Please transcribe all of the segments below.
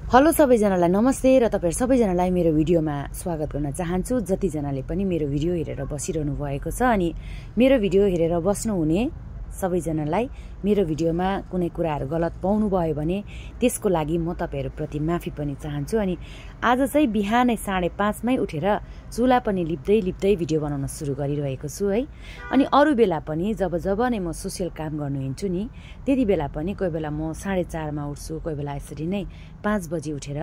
Hello सबैजनालाई नमस्ते र तपाईहरु सबैजनालाई मेरो भिडियोमा स्वागत गर्न चाहन्छु। जतिजनाले पनि मेरो भिडियो हेरेर बसिरहनु भएको छ अनि मेरो भिडियो हेरेर बस्नु हुने सबैजनालाई मेरो भिडियोमा कुनै कुराहरु गलत पाउनु भयो भने त्यसको लागि म तपाईहरु प्रति माफी पनि चाहन्छु। अनि आज चाहिँ बिहानै 5:30 मै उठेर चुला पनि लिप्दै भिडियो बनाउन सुरु गरिरहेको छु है। अनि अरु बेला पनि जब नै म सोशल काम गर्नु हिँड्छु नि त्यति बेला पनि कोही बेला म 4:30 मा उठ्छु, कोही बेला यसरी नै 5 बजे उठेर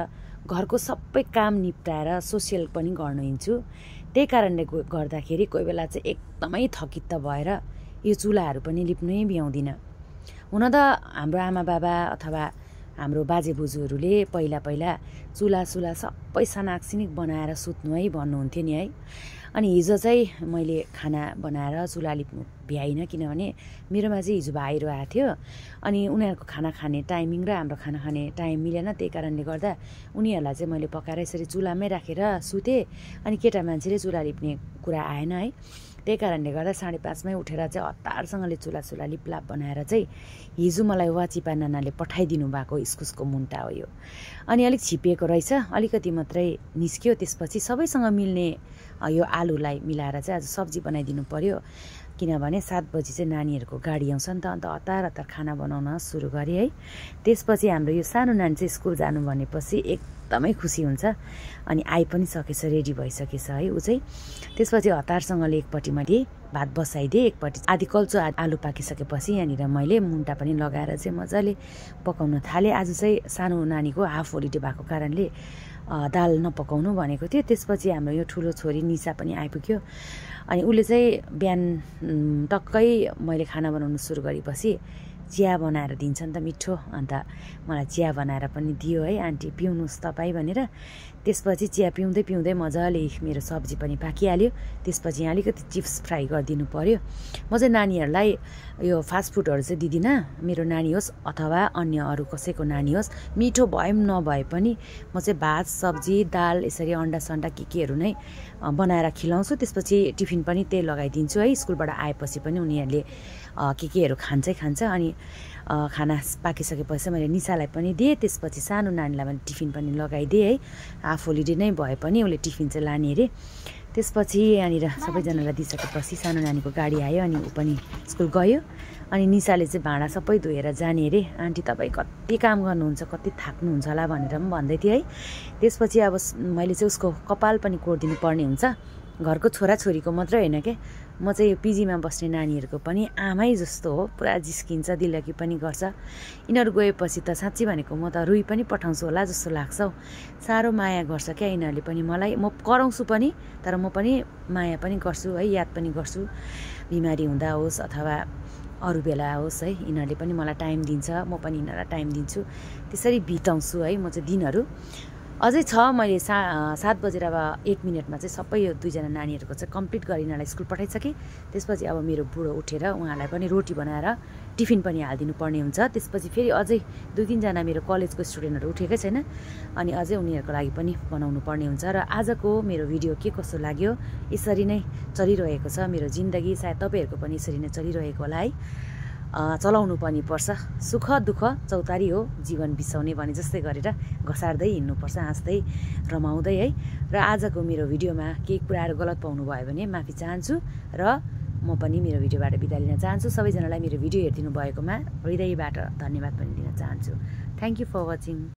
घरको सबै काम निपटाएर सोशल पनि गर्न हिँड्छु। त्यही कारणले गर्दाखेरि कोही बेला चाहिँ एकदमै थकित भएर यो चुलाहरु पनि लिप्नै भ्याउँदिन। हुन त हाम्रो आमा बाबा अथवा हाम्रो बाजे बोजूहरुले पहिला चुला सबै सनाकसिनिक बनाएर सुत्नु है भन्नुहुन्थ्यो नि है। अनि हिजो चाहिँ मैले खाना बनाएर चुला लिप्नु भ्याइन किनभने मेरोमा चाहिँ हिजो भाइहरु आएको थियो। अनि उनीहरुको खाना खाने टाइमिङ र हाम्रो खाना खाने टाइम मिलेन। त्यही कारणले गर्दा उनीहरुलाई चाहिँ मैले पकाएर यसरी चुलामै राखेर सुते। अनि केटा मान्छेले चुला लिप्ने कुरा आएन है। त्यही कारणले गर्दा 5:30 मै उठेर चाहिँ हतारसँगले चुला लिपलाप बनाएर चाहिँ हिजो मलाई वाचिपा नानाले पठाइदिनु भएको इस्कुसको मुन्टा हो यो। अनि अलिक छिपिएको रहेछ, अलिकति मात्रै निस्क्यो। त्यसपछि सबैसँग मिल्ने यो आलुलाई मिलाएर चाहिँ आज सब्जी बनाइदिनु पर्यो किनभने 7 बजी चाहिँ नानीहरुको गाडी आउँछ नि त। अन्त हतार खाना बनाउन सुरु गरे है। त्यसपछि हाम्रो यो सानो नानी चाहिँ स्कुल जानु भनेपछि एकदमै खुसी हुन्छ। अनि आइ पनि सकेछ, रेडी भइसकेछ है उ चाहिँ। त्यसपछि हतारसँगले एकपट्टि मैले भात बसाइदिए, एकपट्टि आधी कल्चो आलु पाकिसकेपछि यहाँनिर मैले मुन्टा पनि लगाएर चाहिँ मजाले पकाउन थाले। आज चाहिँ सानो नानीको हाफ होलिडे भएको कारणले दाल नपकाउनु भनेको थियो। त्यसपछि हाम्रो यो ठुलो छोरी निसा पनि आइपुग्यो। अनि उले चाहिँ बिहान टक्कै मैले खाना बनाउन सुरु गरेपछि चिया बनाएर दिन्छ नि त मिठो। अन्त मलाई चिया बनाएर पनि दियो है, आन्टी पिउनुस् तपाई भनेर। त्यसपछि चिया पिउँदै मजाले मेरो सब्जी पनि पाकिहाल्यो। त्यसपछि यहाँ अलिकति चिप्स फ्राई गरिदिनु पर्यो। म चाहिँ नानीहरुलाई यो फास्ट फुडहरु चाहिँ दिदिन। मेरो नानी होस् अथवा अन्य अरु कसैको नानी होस्, मिठो भए पनि नभए पनि म चाहिँ भात सब्जी दाल यसरी अन्डा सन्डा केहरु नै बनाएर खिलाउँछु। त्यसपछि टिफिन पनि त्यही लगाइदिन्छु है। स्कुलबाट आएपछि पनि उनीहरुले केहरु खान्छ। अनि खाना पाकिसकेपछि मैले निसालाई पनि दिए। त्यसपछि सानो नानीलाई मैले टिफिन पनि लगाइदिए है। हाफ होलिडे नै भए पनि उसले टिफिन चाहिँ लाने अरे। त्यसपछि यहाँनिर सबैजनालाई दिइसकेपछि सानो नानीको गाडी आयो अनि ऊ पनि स्कुल गयो। अनि निसाले चाहिँ भाँडा सबै धोएर जाने अरे। आन्टी तपाई कति काम गर्नुहुन्छ, कति थाक्नुहुन्छ होला भनेर पनि भन्दै थियो है। त्यसपछि अब मैले चाहिँ उसको कपाल पनि कोर्दिनु पर्ने हुन्छ। घरको छोराछोरीको मात्रै होइन के, म चाहिँ यो पिजीमा बस्ने नानीहरुको पनि आमै जस्तो हो। पुरा जिस्किन्छ, दिल्लगी पनि गर्छ। यिनीहरु गएपछि त साच्चै भनेको म त रुई पनि पठाउँछु होला जस्तो लाग्छ। साह्रो माया गर्छ क्या यिनीहरुले पनि मलाई। म कराउँछु पनि, तर म पनि माया पनि गर्छु है, याद पनि गर्छु। बिमारी हुँदा होस् अथवा अरु बेला होस् है, यिनीहरुले पनि मलाई टाइम दिन्छ, म पनि यिनीहरुलाई टाइम दिन्छु। त्यसरी बिताउँछु है म चाहिँ दिनहरु। अझै छ, मैले 7 बजेर अब 1 मिनेटमा चाहिँ सबै यो 2 जना नानीहरुको चाहिँ कम्प्लिट गरी यिनीहरुलाई स्कुल पठाइसके। त्यसपछि अब मेरो बुढो उठेर उहाँलाई पनि रोटी बनाएर टिफिन पनि हाल्दिनु पर्ने हुन्छ। त्यसपछि फेरि अझै 2-3 जना मेरो कलेजको स्टुडेन्टहरु उठेकै छैन। अनि अझै उनीहरुको लागि पनि बनाउनु पर्ने हुन्छ। र आजको मेरो भिडियो के कसो लाग्यो, यसरी नै चलिरहेको छ मेरो जिन्दगी। सायद तपाईहरुको पनि यसरी नै चलिरहेको होला है। चलाउनु पनि पर्छ, सुख दुःख चौतारी हो जीवन बिसाउने भने जस्तै गरेर घसार्दै हिँड्नुपर्छ, हाँस्दै रमाउँदै है। र आजको मेरो भिडियोमा केही कुराहरु गलत पाउनु भयो भने माफी चाहन्छु र म पनि मेरो भिडियोबाट बिदा लिन चाहन्छु। सबैजनालाई मेरो भिडियो हेरिदिनु भएकोमा हृदयबाट धन्यवाद पनि दिन चाहन्छु। Thank you for watching.